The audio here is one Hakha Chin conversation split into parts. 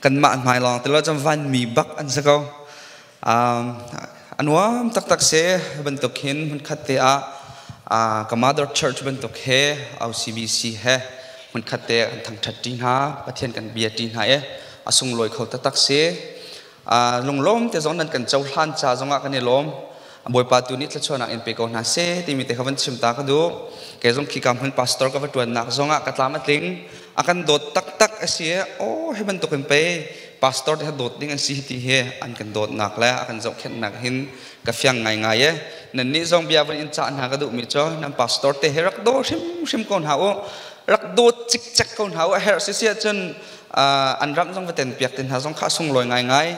Kanmah hmai lawng ti lo cun vanmi bak an si ko. A nuam taktak si bantuk hin hmunkhat te ah ka mother church bantuk he OCBC he hmunkhat te kan thangṭhat ṭi hna, Pathian kan bia ṭi hna i a sunglawi kho taktak si. Lunglawm te zong nan kan cohlan ca zongah kan i lawm. Bawipa tu nih thluachuahnak in pe ko hna seh timi te kha van chim ta ka duh. Kei zong khika hmun pastor ka va ṭuannak zongah ka tlam a tling. A kan dawt taktak a si i aw hi bantuk in pei pastor te dawt ding an si ti hi an kan dawtnak le a kan zohkhenhnak hin ka fiang ngaingai e. Nannih zong bia van in cah hna ka duhmi cu nan pastor te hi rak daw hrimhrim ko hna u. Rak dawt cikcek ko hna u. A herh sisi ahcun an ram zong va ten piak te hna zong kha a sunglawi ngaingai.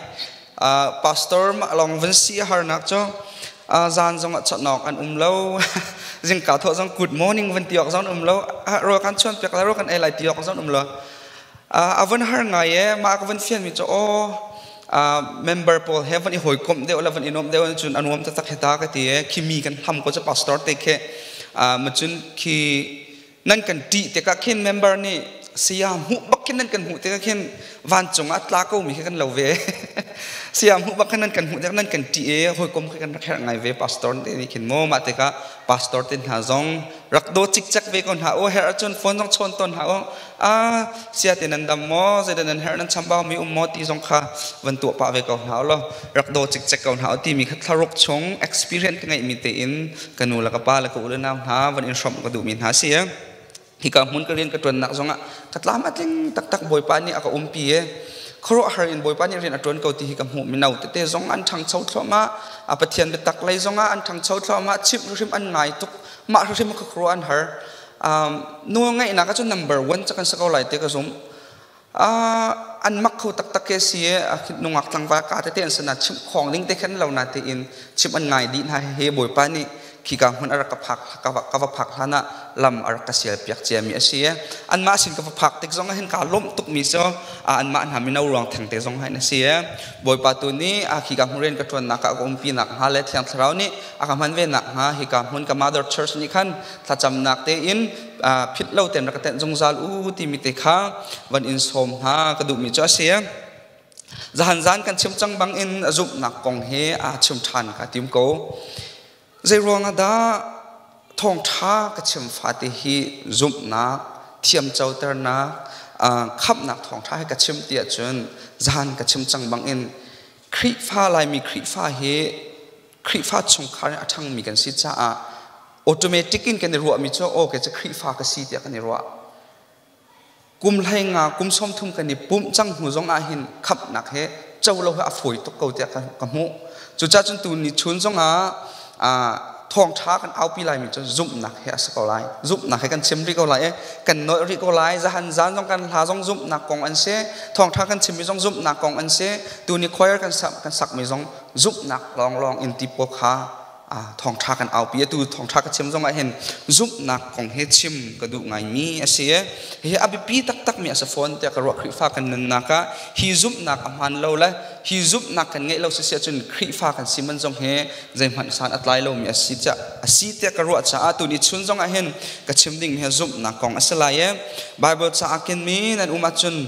Pastor mah lawng van si a harnak cu zan zong ah chawnh an um lo, zingka thawh zong good morning van ti awk zong um lo, rawl kan chuan piak lai, rawl kan ei lai ti awk zong um lo. A van har ngai e. Mah ka van fian mi cu aw member pawl he van i hawikomh deuh le van i nuamh deuh cun a nuam taktak he ta ka ti e. Khi mi kan hlam ko cu pastor te khi ma cun khi nan kan ṭih tikah khin member nih saya hmuh bak khin nan kan hmuh tikah khin vancung ah tla ko mi khi kan lo ve. Saya hmuh bak khin nan kan hmuh tikah nan kan ṭih e, hawikom khi kan rak herh ngai ve pastor te nih khin maw. Mah tikah pastor te hna zong rak daw cikcek ve ko hna u. Herh ahcun phone zong chawn tawn hna u. A sia te nan dam maw, zeidah nan herh, nan chambau mi um maw ti zong kha van tuah pah ve ko hna u law rak daw cikcek ko hna u timi kha thlaruk chung experience ka ngeihmi tein ka nu le ka pa le ka u le nau hna van in hrawmh ka duhmi hna si. Hika hmun ka rian ka ṭuannak zongah ka tlam a tling taktak. Bawipa nih a ka umpi i khuaruahhar in Bawipa nih rian a ṭuan ko ti hi ka hmuh. Mino tete zong an ṭhangcho thluahmah, a Pathian biatak lei zongah an ṭhangcho thluahmah, chimh hrim an ngai tuk, mah hrim ka khuaruah an har. Nawl ngaihnak ahcun number one cu kan si ko lai ti ka zumh. An mak kho taktak ke si i nungak tlangval ka tete an sana chimh khawng ding te khan lo na tein chimh an ngai dih hna. He Bawipa nih khika hmun a rak ka phak ka va phak hlan ah lam a rak ka sial piak cia mi a si i anmah sin ka va phak tik zong ah hin kaa lawmh tuk mi cu anmah hna mino ruang theng te zong hin a si i Bawipa tu nih a khika hmun rian ka ṭuannak ah ka umpi nak hnga le Thiang Thlarau nih a ka hman ve nak hnga hika hmun ka mother church nih khan thlacamnak tein philh lo tein rak ka tenh zungzal u timi te kha van in sawm hna ka duhmi cu a si. Zahan zan kan chim cang bang in zumhnak kong he a chim ṭhan ka tim ko. Zei ruangah dah thawngṭha ka chim fate hi zumhnak, thiamcoternak, khamhnak thawngṭha hi ka chim ti ahcun, zahan ka chim cang bang in Khrihfa, Laimi Khrihfa hi Khrihfa chungkhar in a ṭhangmi kan si caah automatic in kan i ruahmi cu aw kei cu Khrihfa ka si tiah kan i ruah. Kum 15, kum 30 kan i pumh cang hnu zong ah hin khamhnak he co lo hi a fawi tuk ko tiah ka hmuh. Cucaah cun tu ni chun zong ah thawngṭha kan aupi laimi cu zumhnak he a si ko lai. Zumhnak he kan chim rih ko lai i kan nolh rih ko lai. Zahan zan zong kan hla zong zumhnak kong an si. Thawngṭha kan chimmi zong zumhnak kong an si. Tu ni choir kan sak kan sakmi zong zumhnak lawnglawng in ti pawl kha thawngṭha kan aupi. Atu thawngṭha ka chim zongah hin zumhnak kong he chim ka duh ngaimi a si. Hihi a biapi taktakmi a si fawn tiah ka ruah. Khrihfa kan nunnak ah hi zumhnak a hmaan lo le hi zumhnak kan ngeih lo sisi ahcun Khrihfa kan si man zong hi zeihmanh san a tlai lomi a si tiah a si tiah ka ruah caah tu ni chun zongah hin ka chim dingmi hi zumhnak kong a si lai i Bible caah kinmi nan um ahcun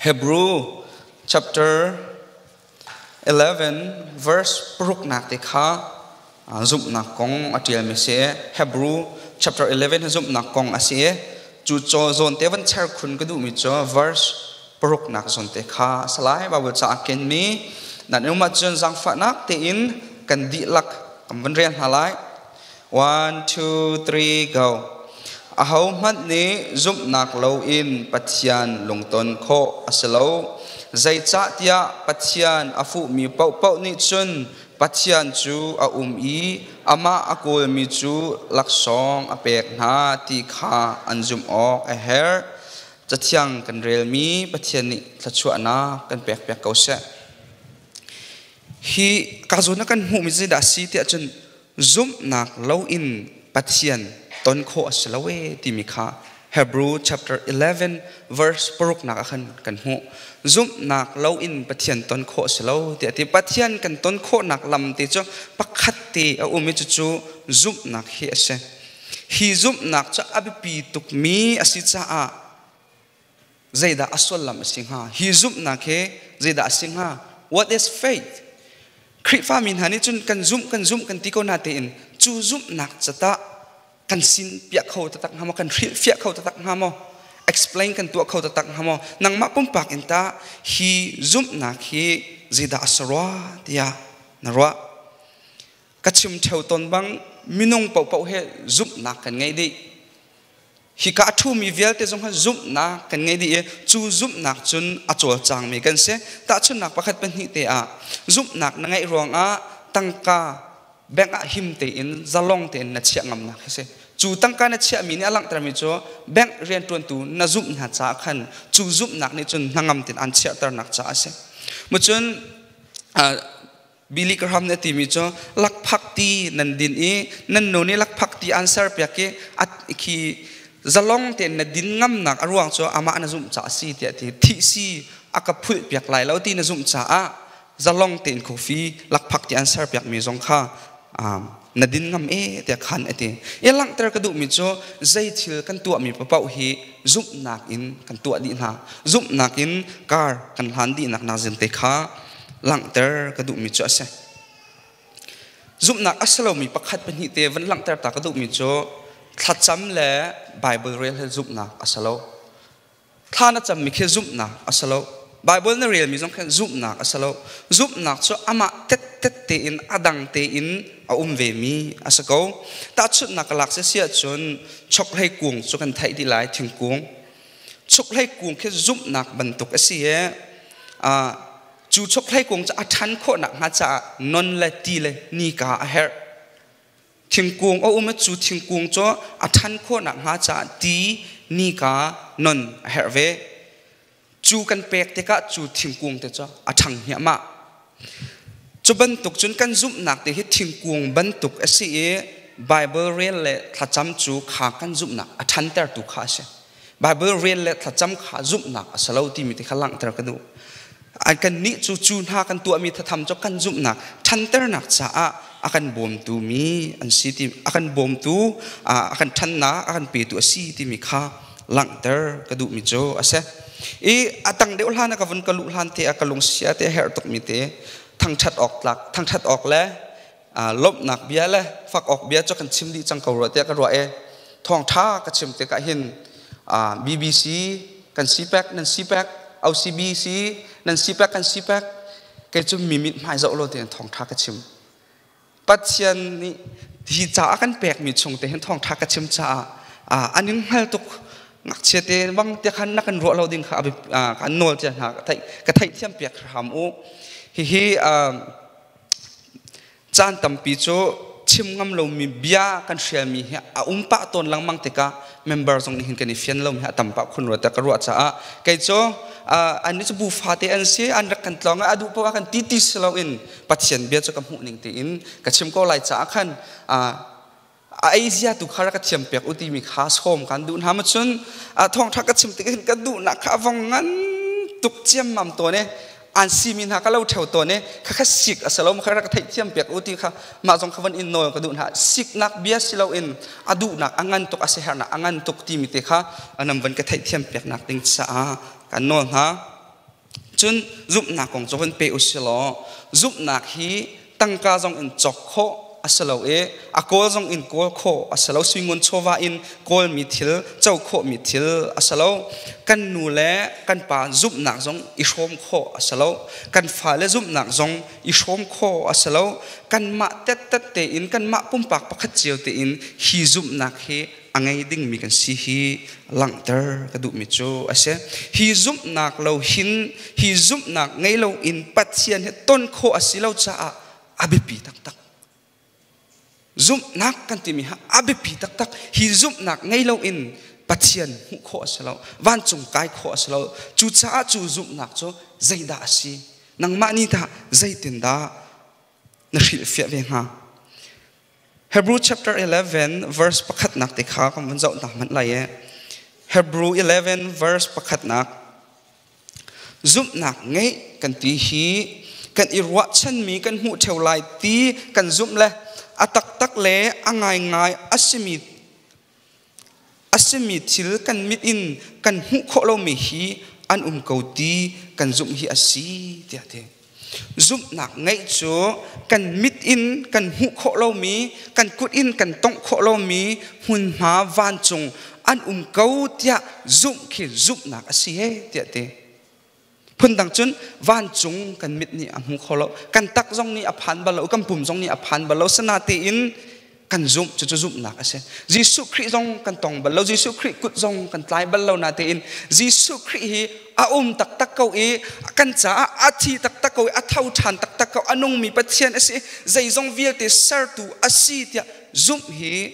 Hebrew chapter 11 verse paruknak te kha zumhnak kong a ṭialmi si. Hebrew chapter 11 hi zumhnak kong a si. Cu zawn te van cher khun ka duhmi cu verse paruknak zawn te kha a si lai. Bible ca a kenmi nan um ahcun zaangfahnak tein kan dihlak kan van rel hna lai. One, two, three, go. Ahohmanh nih zumhnak loin Pathian lungton khawh a si lo. Zeicahtiah Pathian a fuhmi paohpaoh nih cun Pathian cu a um i amah a kawlmi cu laksawng a pek hna ti kha an zumh awk a herh. Cathiang kan relmi Pathian nih thluachuahnak kan pekpiak ko seh. Hi ka zawn ah kan hmuhmi zeidah a si tiah cun zumhnak loin Pathian ton khawh a si lo e timi kha Hebrew chapter 11 verse paruknak ah khan kan hmuh. Zumhnak loin Pathian ton khawh a si lo tiah ti. Pathian kan ton khawhnak lam te cu pakhat te a um i cucu zumhnak hi a si. Hi zumhnak cu a biapi tukmi a si caah. Zeidah a sullam a si hnga? Hi zumhnak hi zeidah a si hnga? What is faith? Khrihfami hna nih cun kan zumh kan zumh kan ti ko na tein cu zumhnak catah kan sin piah kho taktak hnga maw? Kan hrilhfiah kho taktak hnga maw? Explain kan tuah kho taktak hnga maw? Nangmah pumpak in tah hi zumhnak hi zeidah a si rua tiah na ruah? Ka chim theo tawn bang minung paohpaoh he zumhnak kan ngei dih. Hika a ṭhumi vialte zong kha zumhnak kan ngei dih i cu zumhnak cun a cawlcangmi kan si. Tahchunhnak pakhat pahnih te ah zumhnak na ngeih ruangah tangka bank ah him tein zalong tein na chiah ngamnak hi si. Cu tangka na chiahmi nih a langhtermi cu bank rianṭuantu na zumh hna caah khan cu zumhnak nih cun hnangam tein an chiahternak caah a si. Mucun Billy Graham nih a timi cu lakphak ti nan din i nan nu nih lakphak ti an serpiak i khi zalong tein na din ngamnak a ruang cu amah na zumh caah a si tiah ti thih si a ka phulh piak lai lo ti na zumh caah zalong tein coffee lakphak ti an serpiak mi zong kha na din ngam e tiah khan a ti. I langhter ka duhmi cu zei thil kan tuahmi paoh hi zumhnak in kan tuah dih hna. Zumhnak in kar kan hlan dihnak nak te kha langhter ka duhmi cu a si. Zumhnak a si lomi pakhat pahnih te van langhter ta ka duhmi cu thlacam le Bible rel he zumhnak a si lo. Thla na cammi khi zumhnak a si lo. Bible na relmi zong khan zumhnak a si lo. Zumhnak cu amah tettet tein a dang tein a um vemi a si ko. Tahchunhnak ka lak si ahcun chokhlei kung cu kan theih dih lai thingkung. Chokhlei kung khi zumhnak bantuk a si i cu chokhlei kung cu a ṭhan khawh nakhnga caah non le ti le nika a herh. Thingkung a um i cu thingkung cu a ṭhan khawh nakhnga caah ti, nika, non a herh ve. Cu kan pek tikah cu thingkung te cu a ṭhang hniahmah. Cu bantuk cun kan zumhnak te hi thingkung bantuk a si i Bible rel le thlacam cu kha kan zumhnak a ṭhantertu kha a si. Bible rel le thlacam kha zumhnak a si lo timi te kha langhter ka duh. Kan nih cu cu hna kan tuahmi thatham cu kan zumhnak ṭhanternak caah a kan bawmtu mi an si ti a kan bawmtu a kan ṭhannak a kan petu a si timi kha langhter ka duhmi cu a si. I a tang deuh hlan a ka vun ka luh hlan te a ka lungsia te a herh tukmi te thangṭhat awk tlak thangṭhat awk le lawmhnak bia le fak awk bia cu kan chim dih cang ko rua tiah ka ruah i thawngṭha ka chim tikah hin BBC kan CPAC nan CPAC OCBC nan CPAC kan CPAC kei cu mi mit hmai zoh lo tein thawngṭha ka chim. Pathian nih hi ca a kan pekmi chung te hin thawngṭha ka chim caah an in hngal tuk. Ngakchia te bang te khan na kan ruah lo ding kha kan nawl cia hna ka theihthiam piak hram u. Hihi caan tampi cu chim ngam lomi bia kan hrialmi hi a um pah tawn lengmang tikah member zong nih hin kan i fian lomi hi a tam pah khun rua tiah ka ruah caah kei cu an nih cu bu fate an si an rak kan tlawng a duh poah kan ti ti si loin Pathian bia cu ka hmuh ning tein ka chim ko lai caah khan a ei zia tu kha rak ka thiam piak u timi kha sawm kan duh hna ma cun thawngtha ka chim tik hin ka duhnak kha a vong ngan tuk ciammam tawn e an simi hna ka lo theo tawn e kha kha sik a si lo kha rak theih thiam piak u ti kha mah zong kha van in nawl ka duh hna. Siknak bia si lo in a duhnak a ngan tuk a si hernak a ngan tuk timi te kha anam van ka theih thiam piak nak ding caah kan nawl hna. Cun zumhnak kong cu van pe u si law zumhnak hi tangka zong in cawk khawh a si lo i a kawl zong in kawl khawh a si lo. Suingun chawva in kawlmi thil co khawhmi thil a si lo. Kan nu le kan pa zumhnak zong i hrawm khawh a si lo. Kan fale zumhnak zong i hrawm khawh a si lo. Kanmah tettet tein kanmah pumpak pakhat cio tein hi zumhnak hi a ngei dingmi kan si hi langhter ka duhmi cu a si. Hi zumhnak lo hin hi zumhnak ngei lo in Pathian he ton khawh a si lo caah a biapi taktak. Zumhnak kan timi ha a biapi taktak. Hi zumhnak ngei lo in Pathian hmuh khawh a si lo, vancung kai khawh a si lo. Cucaah cu zumhnak cu zeidah a si? Nangmah nih tah zeitindah na hrilhfiah ve hnga? Hebrew chapter 11 verse pakhatnak te kha kan van zoh hna hmanh lai e. Hebrew 11 verse pakhatnak. Zumhnak ngeih kan ti hi kan i ruahchanmi kan hmuh ṭheo lai ti kan zumh le a taktak le a ngaingai a simi. A simi thil kan mit in kan hmuh khawh lomi hi an um ko ti kan zumh hi a si tiah ti. Zumhnak ngeih cu kan mit in kan hmuh khawh lomi, kan kut in kan tongh khawh lomi hmunhma vancung an um ko tiah zumh khi zumhnak a si he tiah ti. Phundang cun vancung kan mit nih a hmu kho lo, kan tak zong nih a phan bal lo, kan pum zong nih a phan bal lo. Sinatein kan zumh, cucu zumhnak a si. Jesuh Khrih zong kan tong bal lo, Jesuh Khrih kut zong kan tlai bal lo natein Jesuh Khrih hi a um taktak ko i kan caah a thi taktak ko i a tho ṭhan taktak ko, a nungmi Pathian a si, zeizong vialte sertu a si tiah zumh hi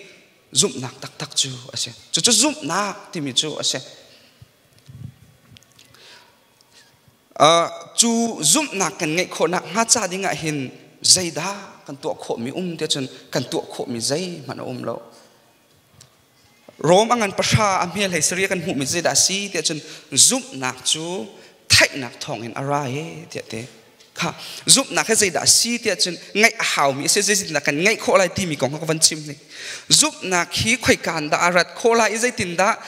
zumhnak taktak cu a si. Cucu zumhnak timi cu a si. Cu zumhnak kan ngeih khawhnak hnga ca ding ah hin zeidah kan tuah khawhmi um tiah cun kan tuah khawhmi zeihmanh a um lo. Rom a ngan pahra a hmel hei sari kan hmuhmi zeidah a si tiah cun zumhnak cu theihnak thawngin a ra e tiah te. Kha zumhnak hi zeidah a si tiah cun ngaih a haumi a si, zeitindah kan ngaih khawh lai timi kong kha ka van chim hnik. Zumhnak hi khoikaan dah a rat khawh lai i zeitindah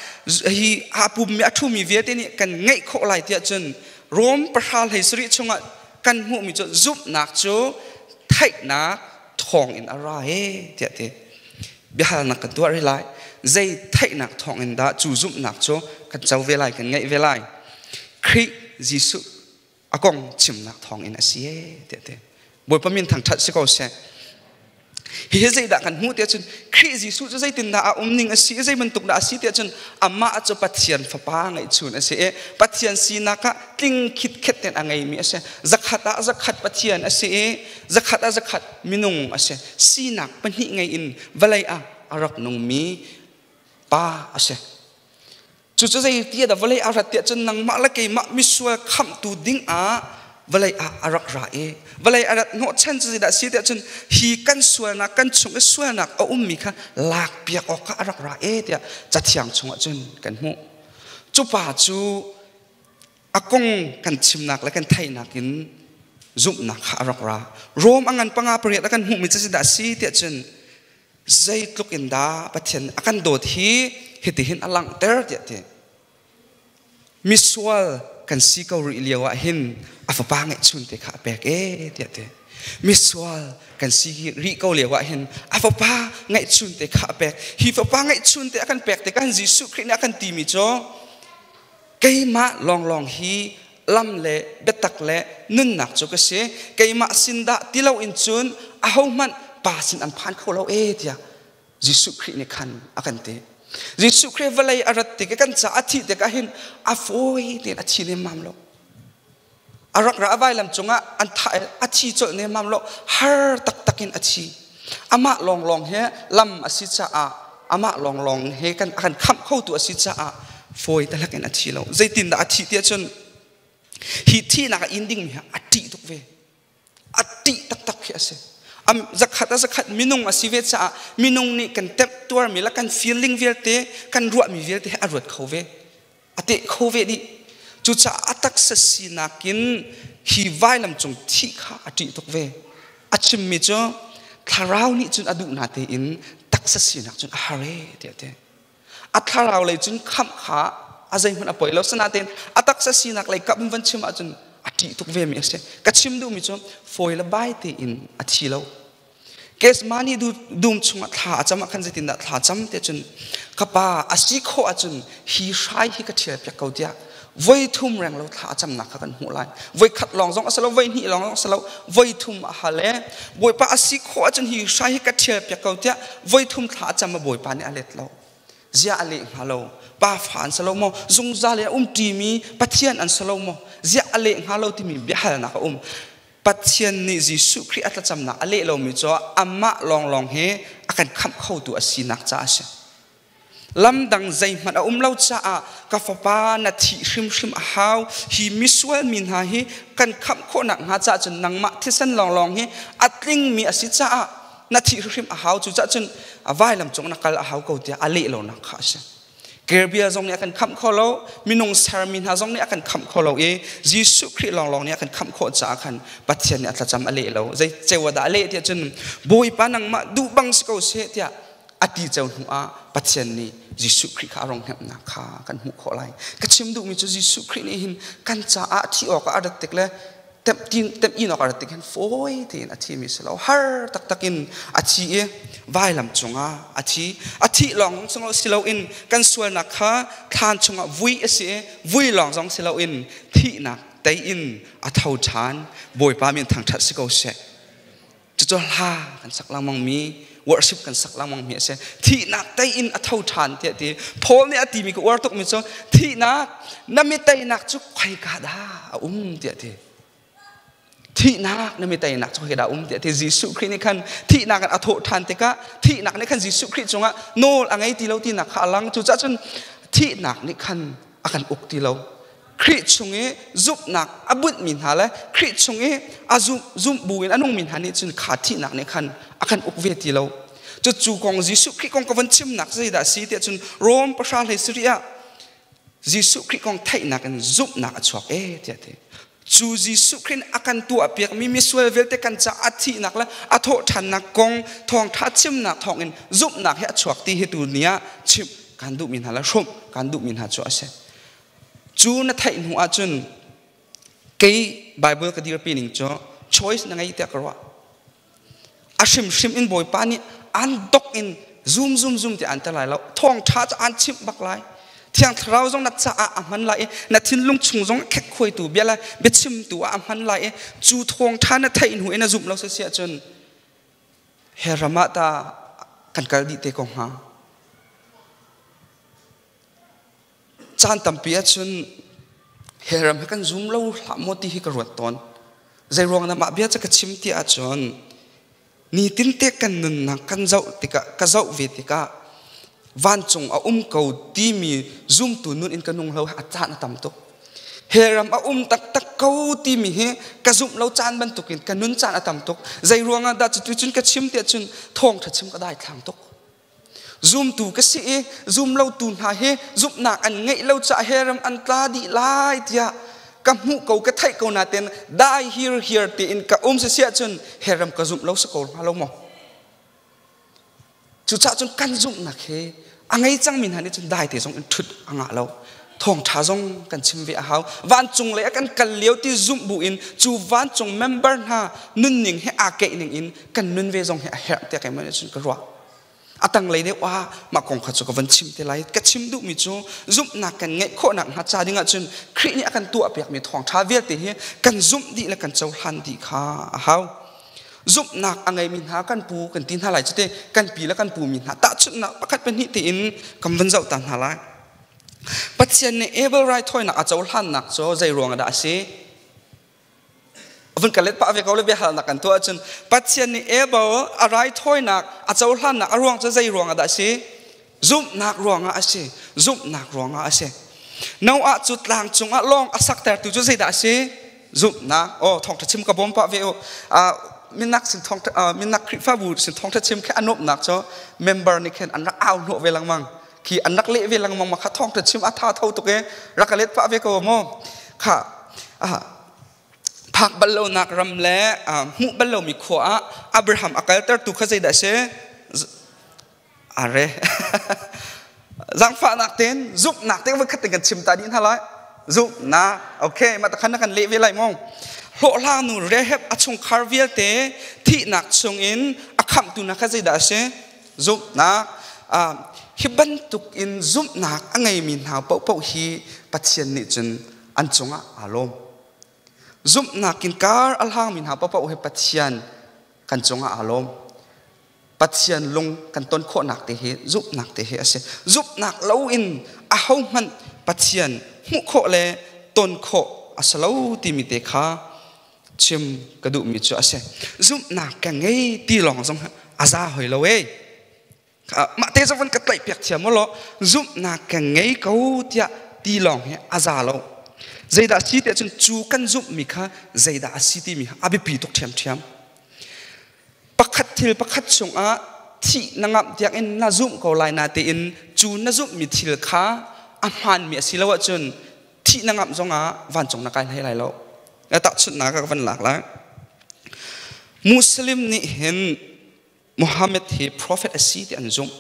hi aa pummi a ṭhumi vialte nih kan ngaih khawh lai tiah cun Rom 10:17 chungah kan hmuhmi cu zumhnak cu theihnak thawngin a ra e tiah ti. Biahalnak kan tuah rih lai. Zei theihnak thawngin dah cu zumhnak cu kan co ve lai, kan ngeih ve lai? Khrih Jesuh a kong chimnak thawngin a si ee tiah ti. Bawipa min thangṭhat si ko seh. Hihi zeidah kan hmuh tiah cun Khrih Jesuh cu zeitindah a um ning a si, zei bantuk dah a si tiah cun amah cu Pathian Fapa ngeihchun a si i Pathian sinak ah tling khitkhet ten a ngeimi a si. Zakhat ah zakhat Pathian a si i zakhat ah zakhat minung a si. Sinak pahnih ngei in vawlei ah a rak nungmi pa a si. Cucu zeiti dah vawlei a rat tiah cun nangmah le keimah misual khamhtu ding ah vawlei ah a rak ra i vawlei a rat hnawhchan cu zeidah a si tiah cun hi kan sualnak, kan chung i sualnak a ummi kha lakpiak awkah a rak ra e tiah Cathiang chungah cun kan hmuh. Cu pa cu a kong kan chimnak le kan theihnak in zumhnak kha a rak ra. Rom a ngan panga pariat a kan hmuhmi cu zeidah a si tiah cun zeitluk in dah Pathian a kan dawt hi hitihin a langhter tiah ti. Misual kan si ko rih lio ah hin a fapa ngeihchun te kha a pek e tiah ti. Misual kan si rih ko lio ah hin a fapa ngeihchun te kha a pek. Hi fapa ngeihchun te a kan pek te kan Jesuh Khrih nih a kan timi cu keimah lawnglawng hi lam le biatak le nunnak cu ka si, keimah sin dah ti loin cun ahohmanh Pa sin an phan kho lo e tiah Jesuh Khrih nih khan a kan ti. Jesuh Khrih vawlei a rat tik i kan ca a thih tikah hin a fawi tein a thi nemmam lo. A rak ra, a vailam cungah an thah i a thi colh nemmam lo, har taktak in a thi. Amah lawnglawng he lam a si caah, amah lawnglawng he kan a kan khamh khotu a si caah fawi talak in a thi lo. Zeitindah a thih tiah cun hi thihnak a in dingmi hi a ṭih tuk ve, a ṭih taktak khi a si. Zakhat a zakhat minung a si ve caah minung nih kan temh tuarmi le kan feeling vialte, kan ruahmi vialte hi a ruat kho ve, a teh kho ve dih. Cucaah a taksa sinak in hi vailam cung thih kha a ṭih tuk ve. A chimmi cu thlarau nih cun a duh na tein taksa sinak cun a har e tiah ti. A thlarau lei cun khamh kha a zeihmanh a poi lo, sinain a taksa sinak lei kap in van chim ahcun a ṭih tuk ve mi a si. Ka chim duhmi cu fawi le bai tein a thi lo. Gethsemane dum chungah thla a cam ah khan zeitindah thla cam tiah cun, ka Pa, a si khawh ahcun hi hrai hi ka ṭhial piak ko tiah voi thum reng lo thla a camnak kha kan hmuh lai. Voi khat lawng zong a si lo, voi hnih lawng zong a si lo, voi thum a hal e. Bawipa, a si khawh ahcun hi hrai hi ka ṭhial piak ko tiah voi thum thla a cam, a Bawipa nih a let lo. Ziah a leh hnga lo? Pa fa an si lo maw? Zungzal in a um ṭimi Pathian an si lo maw? Ziah a leh hnga lo timi biahalnak a um. Pathian nih Jesuh Khrih a thlacamnak a leh lomi cu amah lawnglawng hi a kan khamh khotu a sinak caah a si. Lamdang zeihmanh a um lo caah ka fapa, na thih hrimhrim a hau. Hi misual mi hna hi kan khamh khawhnak hnga caah cun nangmah thisen lawnglawng hi a tlingmi a si caah na thih hrimhrim a hau. Cucaah cun a vailam cung na kal a hau ko tiah a leh lonak kha a si. Gabriel zong nih a kan khamh kho lo, minung sermi hna zong nih a kan khamh kho lo i Jesuh Khrih lawnglawng nih a kan khamh khawh caah khan Pathian nih a thlacam a leh lo. Zei ceu dah a leh tiah cun, Bawipa, nangmah duh bang si ko seh tiah. A ti ceu hnu ah Pathian nih Jesuh Khrih kha a rong hnemhnak kha kan hmuh khawh lai. Ka chim duhmi cu Jesuh Khrih nih hin kan caah thi awkah a rat tik le temh-in awk a rat tik hin fawi tein a thimi si lo. Har taktak in a thi i vailam cungah a thi. A thih lawng si loin kan sualnak kha thlan chungah vui a si i vui lawng zong si loin thihnak tei in a tho ṭhan. Bawipa min thangṭhat si ko seh. Cucu hla kan sak lengmang mi worship kan sak lengmang mi a si. Thihnak tei in a tho ṭhan tiah ti. Paul nih a timi ka uar tukmi cu thihnak na mi teinak cu khoika dah a um tiah ti. Thihnak na mi teinak cu khoika dah a um tiah ti. Jesuh Khrih nih khan thihnak in a thawh ṭhan tikah thihnak nih khan Jesuh Khrih cungah nawl a ngei ti lo tinak kha a lang. Cucaah cun thihnak nih khan a kan uk ti lo. Khrih chung i zumhnak a bunhmi hna le Khrih chung i a zumh bu in a nungmi hna nih cun kha thihnak nih khan a kan uk ve ti lo. Cucu kong Jesuh Khrih kong ka van chimnak zeidah a si tiah cun Rom 10:17 ah Jesuh Khrih kong theihnak in zumhnak a chuak e tiah ti. Cu Jesuh Khrih a kan tuahpiakmi misual vialte kan caah a thihnak le a thawhṭhannak kong thawngṭha chimnak thawngin zumhnak hi a chuak ti hi tu ni ah chimh kan duhmi hna le hrawmh kan duhmi hna cu a si. Cu na theih hnu ahcun kei Bible ka dirpi ning cu choice na ngei tiah ka ruah. A hrimhrim in Bawipa nih an dok in zum zum zum ti an te lai lo. Thawngṭha cu an chimh bak lai. Thiang Thlarau zong na caah a hman lai i na thinlung chung zong khekkhuaitu bia le biachimtu ah a hman lai i cu thawngṭha na theih hnu in na zumh lo si ahcun he ram ah ta kan kal dih te ko hnga. Caan tampi ahcun he ram hi kan zum lo hlah maw ti hi ka ruat tawn. Zeiruang dah mah bia cu ka chim ti ahcun nitinte kan nunnak kan zoh tikah ka zoh ve tikah vancung a um ko timi zumtu nun in ka nung lo a caan a tam tuk. He ram a um taktak ko timi hi ka zumh lo caan bantukin ka nun caan a tam tuk. Zeiruang ah dah cutu cun ka chim ti ahcun thawngṭha chim ka daithlang tuk. Zumtu ka si i zumlotu hna hi zumhnak an ngeih lo caah he ram an tla dih lai tiah ka hmuh ko ka theih ko nain dai hir hir tiin ka um si ahcun he ram ka zumh lo si ko hnga lo maw? Cucaah cun kan zumhnak hi a ngei cangmi hna nih cun dai te zong in ṭhut a ngah lo. Thawngṭha zong kan chim ve a hau. Vancung lei a kan kal lio ti zumh bu in cu vancung member hna nunning he aa keih ning in kan nun ve zong hi a herh tiah keimah nih cun ka ruah. A tanglei deuh ah mah kong kha cu ka van chim te lai. Ka chim duhmi cu zumhnak kan ngeih khawhnak hnga ca ding ahcun Khrih nih a kan tuahpiakmi thawngṭha vialte hi kan zumh dih le kan cohlan dih kha a hau. Zumhnak a ngeimi hna kan pu kan ti hna lai cute kan pi le kan pumi hna tahchunhnak pakhat pahnih tiin kan van zoh ta hna lai. Pathian nih Abel raithawinak a cohlannak cu zei ruang dah a si? Vun ka let pah ve ko le biahalnak kan tuah ahcun Pathian nih Abel a raithawinak a cohlannak a ruang cu zei ruang ah dah a si? Zumhnak ruangah a si. Zumhnak ruangah a si. Noah cu tlang cungah lawng a saktertu cu zeidah a si? Zumhnak. Oh, thawngṭha chim ka bawm pah ve u. Minak sin thawng minak Khrihfabu sin thawngṭha chim khi a nuamhnak cu member nih khin an rak au hnawh ve lengmang. Khi an rak leh ve lengmang ma kha thawngṭha chim a tha tho tuk e. Rak ka let pah ve ko mu. Kha phak bal lonak ram le hmuh bal lomi khua ah Abraham a kaltertu kha zeidah a si? Are. Zangfahnak tein zumhnak te voikhat tein kan chim ta dih hna lai. Zumhnak. Okay, mah takhan na kan leh ve lai mong. Hlawhhlang nu Rahab a chungkhar vialte thihnak chungin a khamhtu na kha zeidah a si? Zumhnak. Hi bantuk in zumhnak a ngeimi hna paohpaoh hi Pathian nih cun an cungah aa lawm. Zumhnak in kar a hlangmi hna paohpaoh hi Pathian kan cungah aa lawm. Pathian lung kan ton khawhnak te hi zumhnak te hi a si. Zumhnak loin ahohmanh Pathian hmuh khawh le ton khawh a si lo timi te kha chim ka duhmi cu a si. Zumhnak ka ngei ti lawng zong a za hoi lo ee. Mah te zong van ka tlaih piak thiam law zumhnak ka ngei ko tiah ti lawng hi a za lo. Zeidah a si tiah cun cu kan zumhmi kha zeidah a si timi a biapi tuk ṭhiamṭhiam. Pakhat thil pakhat chungah thih na ngamh tiangin na zumh ko lai natein cu na zumhmi thil kha a hmaanmi a si lo ahcun thih na ngamh zongah vancung na kai hlei lai lo. Tahchunhnak ka van lak lai. Muslim nih hin Muhammad hi prophet a si ti an zumh.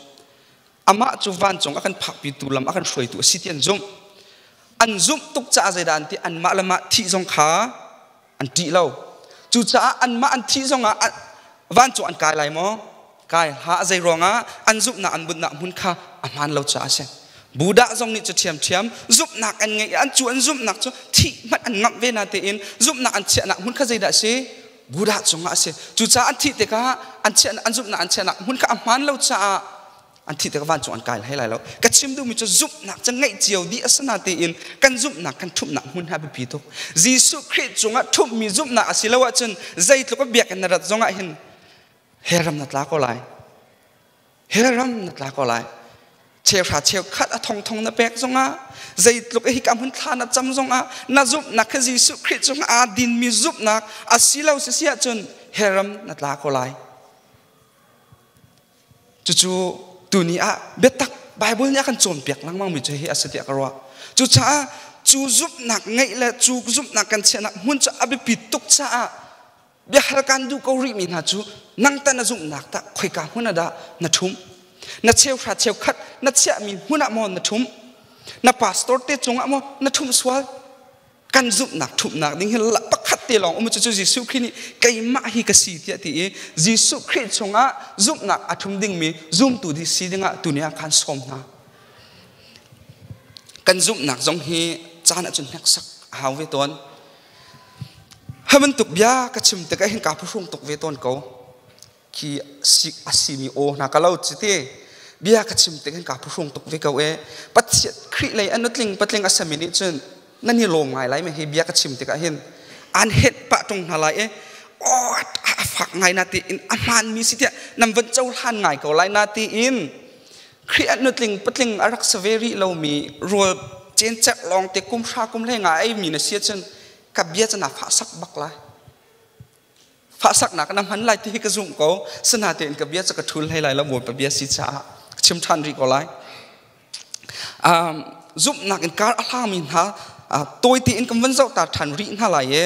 Amah cu vancung a kan phakpitu lam a kan hruaitu a si ti an zumh. An zumh tuk caah zeidah an ti? Anmah le mah thih zong kha an ṭih lo. Cucaah anmah an thih zongah vancung an kai lai maw? Kai hlah. Zei ruangah? An zumhnak an bunhnak hmun kha a hmaan lo caah a si. Buddha zong nih cu ṭhiamṭhiam zumhnak an ngeih i an cu an zumhnak cu thih hmanh an ngamh ve na tein zumhnak an chiahnak hmun kha zeidah a si? Buddha cungah a si. Cucaah an thih tikah an chiah an zumhnak an chiahnak hmun kha a hmaan lo caah an thih tikah vancung an kai hlei lai lo. Ka chim duhmi cu zumhnak cu ngeih cio dih a si na tein kan zumhnak kan ṭhumhnak hmun ha biapi tuk. Jesuh Khrih cungah ṭhumhmi zumhnak a si lo ahcun zeitluk a biakinn na rat zongah hin hell ram na tla ko lai. Hell ram na tla ko lai. Cheuhra cheukhat a thongthong na pek zongah zeitluk hi ka hmun thla na cam zongah na zumhnak kha Jesuh Khrih cungah aa dinmi zumhnak a si lo si si ahcun hell ram na tla ko lai. Cucu tuni ah biatak Bible nih a kan cawnpiak lengmang mi cu hi a si tiah ka ruah. Cucaah cu zumhnak ngeih le cu zumhnak kan chiahnak hmun cu a biapit tuk caah biahal kan duh ko rihmi hna cu nang ta na zumhnak tah khoika hmun ah dah na ṭhumh? Na cheuhra cheukhat na chiahmi hmun ah maw na ṭhumh? Na pastor te cungah maw na ṭhumh sual? Kan zumhnak ṭhumhnak ding hi pakhat te lawng um cu cu Jesuh Khrih nih keimah hi ka si tiah ti i Jesuh Khrih chungah zumhnak a ṭhum dingmi zumtu dih si dingah tuni ah khan sawm hna. Kan zumhnak zong hi caan ahcun hneksak a hau ve tawn. Hi bantuk bia ka chim tikah hin kaa phuhrung tuk ve tawn ko. Khi a simi aw hna ka lo ci te. Bia ka chim tik hin kaa phuhrung tuk ve ko e. Pathian Khrih lei an nutling patling a sami nih cun nan i lawm ngai lai me hi bia ka chim tikah hin an henh pah ṭung hna lai e. Aw a fak ngai na tiin a hmaanmi si tiah nan van cohlan ngai ko lai na tiin Khrih an nutling patling a rak sa ve rih lomi rawl cencek lawng te kum hra kum hlei nga ei mi na si ahcun ka bia cu na fahsak bak lai. Fahsaknak na hman lai ti hi ka zumh ko. Sinatein ka bia cu ka ṭhul hlei lai lo Bawipa bia si caah ka chim ṭhan rih ko lai. Zumhnak in kar a hlangmi hna tawi tein kan van zoh ta ṭhan rih hna lai i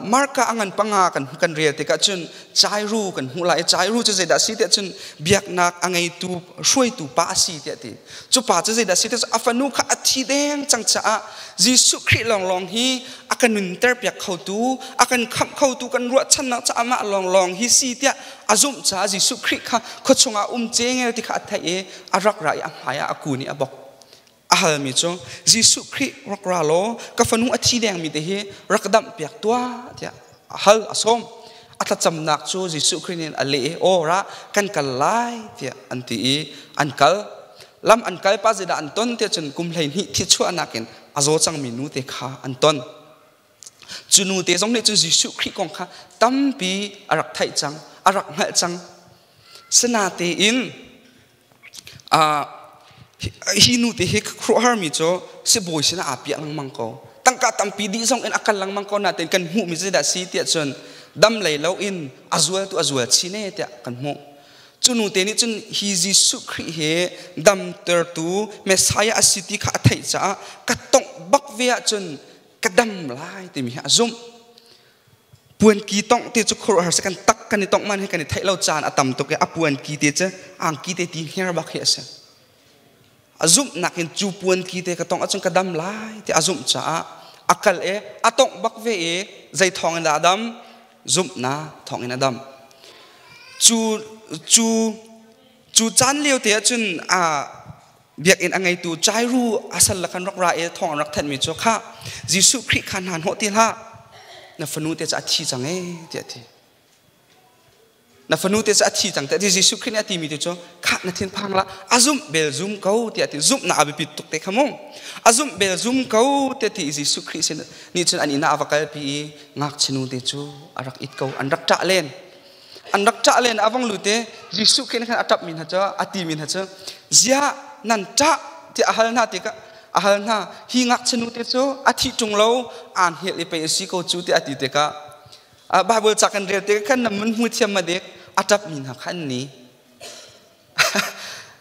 Marka a ngan panga kan kan rel tikah cun Jairu kan hmuh lai i Jairu cu zeidah a si tiah cun biaknak a ngeitu hruaitu pa a si tiah ti. Cu pa cu zeidah a si tiah cun a fanu kha a thi deng cang caah Jesuh Khrih lawnglawng hi a kan nunter piak khotu, a kan khamh khotu kan ruahchannak cu amah lawnglawng hi si tiah a zumh caah Jesuh Khrih kha khuachung ah um cengel ti kha a theih i a rak ra i a hmai ah a kun i a bok. A halmi cu Jesuh Khrih rak ra law ka fanu a thi dengmi te hi rak damh piak tuah tiah a hal a sawm. A thlacamnak cu Jesuh Khrih nih a leh i aw ra kan kal lai tiah an ti i an kal. Lam an kal pa zeidah an ton tiah cun kum 12 thi chuahnak in a zaw cangmi nu te kha an ton. Cu nu te zong nih cun Jesuh Khrih kong kha tampi a rak theih cang, a rak hngalh cang. Sinatein hi nu te hi khuaruahharmi cu sibawi sinah aa piah lengmang ko. Tangka tampi dih zong in a kal lengmang ko nain kan hmuhmi zeidah si tiah cun dam lei loin a zual tu a zual chin ee tiah kan hmuh. Cu nu te nih cun hi Jesuh Khrih hi damtertu Messiah a si ti kha a theih caah ka tongh bak ve ahcun ka dam lai timi hi a zumh. Puanki tongh ti cu khuaruahhar si kan tak kan i tongh man hi kan i theih lo caan a tam tuk i a puanki te cu angki te ti hnger bak hi a si. A zumhnak in cu puanki te ka tongh ahcun ka dam lai ti a zumh caah a kal i a tongh bak ve i zei thawng in dah a dam? Zumhnak thawng in a dam. Cu cu cu caan lio te ahcun a biakinn a ngeitu Jairu a sal le khan rak ra i thawng an rak thanhmi cu khah Jesuh Khrih kha hna hnawh ti hlah na fanu te cu a thi cang ee tiah a ti. Na fanu te cu a thi cang tiah Jesuh Khrih nih a timi tu cu khah na thin phang lah a zumh bel zum ko tiah a ti. Zumhnak a biapit tuk te kha mu. A zumh bel zum ko tiah ti Jesuh Khrih sin nih cun an inn ah a va kalpi i ngakchia nu te cu a rak it ko an rak ṭah len. An rak ṭah len a vang lut i Jesuh Khrih nih khan a ṭapmi hna cu a timi hna cu ziah nan ṭah tiah a hal hna tikah a hal hna hi ngakchia nu te cu a thih ṭung lo aan hngelh i pei a si ko cu tiah a ti tikah Bible ca kan rel tikah khan nan mun hmu thiam ma dik a ṭapmi hna kha an ni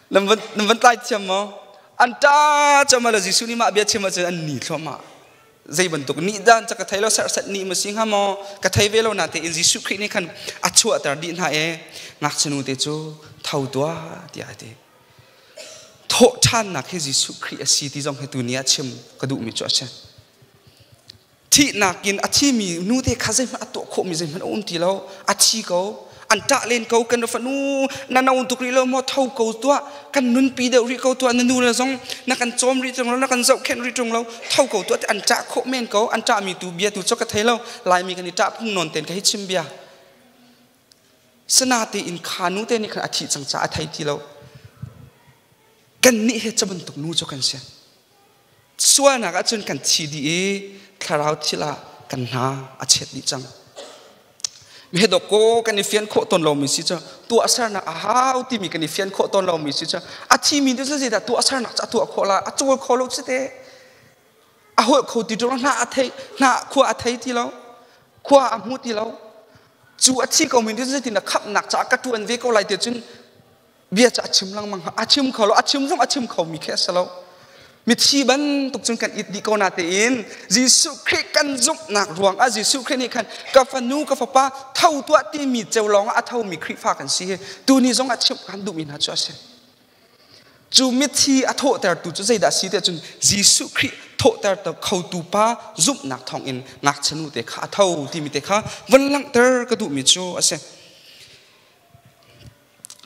nan van tlai thiam maw an ṭah cuahmah le Jesuh nih mah bia chim ahcun an ni thluahmah Zei bantuk nih dan ca ka thei lo serhsat nih ma si hnga maw ka thei ve lo na tein Jesuh Khrih nih khan a chuahter dih hna e ngakchia nu te cu tho tuah tiah a ti. Thawhṭhannak hi Jesuh Khrih a si ti zong hi tuni ah chim ka duhmi cu a si. Thihnak in a thimi nu te kha zeihmanh a tuah khawhmi zeihmanh a um ti lo. A thi ko. An ṭah len ko. Kan fanu na no tuk rih lo maw tho ko tuah. Kan nunpi deuh rih ko tuah. Na nu le zong na kan cawm rih ṭung lo, na kan zohkhenh rih ṭung lo. Tho ko tuah ti an ṭah khawh men ko. An ṭahmi tu bia tu cu ka thei lo. Laimi kan i ṭah phung nawn ten ka hi chim bia. Sinatein kha nu te nih khan a thih cang caah a thei ti lo. Kannih he cu bantuk nu cu kan si. Sualnak ahcun kan thi dih i thlarau thil ah kan hna a chet dih cang. Mehedok ko kan i fian khawh tawn lomi si cu tuahsernak a hau timi kan i fian khawh tawn lomi si cu a thimi cu zeidah tuahsernak cu a tuah khawh lai a cawl kho lo si te a holh kho ti ṭung hna a thei hna khua a thei ti lo khua a hmu ti lo cu a thi ko mi cu zeitin a khamhnak caah ka ṭuan ve ko lai ti cun bia cu a chim lengmang a chim kho lo a chim zong a chim kho mi khi a si lo mithi bantuk cun kan it dih ko na tein Jesuh Khrih kan zumhnak ruang ah Jesuh Khrih nih khan ka fanu ka fapa tho tuah timi ceu lawng ah a thomi Khrihfa kan si hi tuni zong ah chimh kan duhmi hna cu a si Cu mithi a thawhtertu cu zeidah a si tiah cun Jesuh Khrih thawhter khotu pa zumhnak thawngin ngakchia nu te kha a tho timi te kha von langhter ka duhmi cu a si.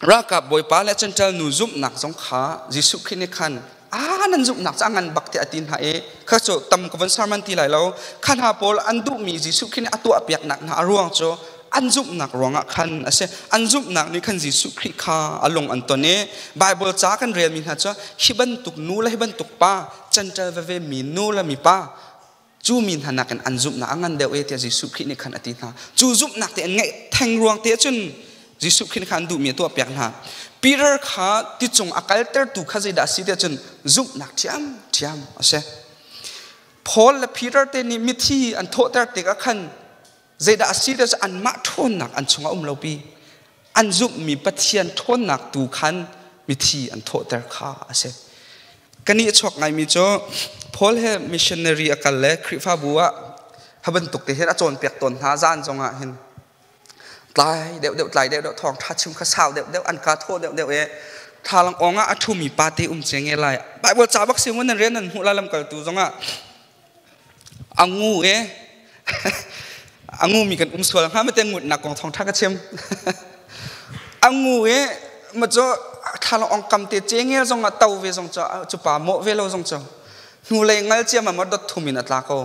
Ralkap bawipa le Jentail nu zumhnak zong kha Jesuh Khrih nih khan a nan zumhnak cu a ngan bak tiah a ti hna i kha cu tam ka von sermon ti lai lo kha hna pawl an duhmi Jesuh Khrih nih a tuahpiaknak hna a ruang cu an zumhnak ruangah khan a si. An zumhnak nih khan Jesuh Khrih kha a lung an ton i Baibal ca kan relmi hna cu hi bantuk nu le hi bantuk pa Jentail veve mi nu le mi pa cu mi hna nakin an zumhnak a ngan deuh e tiah Jesuh Khrih nih khan a ti hna. Cu zumhnak te an ngeih theng ruang te cun Jesuh Khrih nih khan an duhmi a tuahpiak hna. Peter kha ticung a kaltertu kha zeidah a si tiah cun zumhnak ṭhiamṭhiam a si. Paul le Peter te nih mithi an thawhter tikah khan Zeidah a si ti cu anmah ṭhawnnak an chungah um lopi. An zumhmi Pathian ṭhawnnak tu khan mithi an thawhter kha a si. Ka nih a chuak ngaimi cu Paul he missionary a kal le Khrihfabu ah ha bantuk te hin a cawnpiak tawn hna zan zongah hin tlai deuh deuh tlai deuh deuh thawng ṭha chim kha sau deuh deuh an ka thaw deuh deuh e thalang ong ah a ṭhumi pa te um che nge lai Bible ca bak si nan rian nan hmuh la lamkaltu zongah A ngu e a ngu mi kan um sual hnga mate ngut nak kong thong tha ka chim. A ngu e ma cho thla ong kam te chengel zong a to ve zong cho chu pa mo ve lo zong cho hnu lei ngal chia ma ma dot thum in a tla ko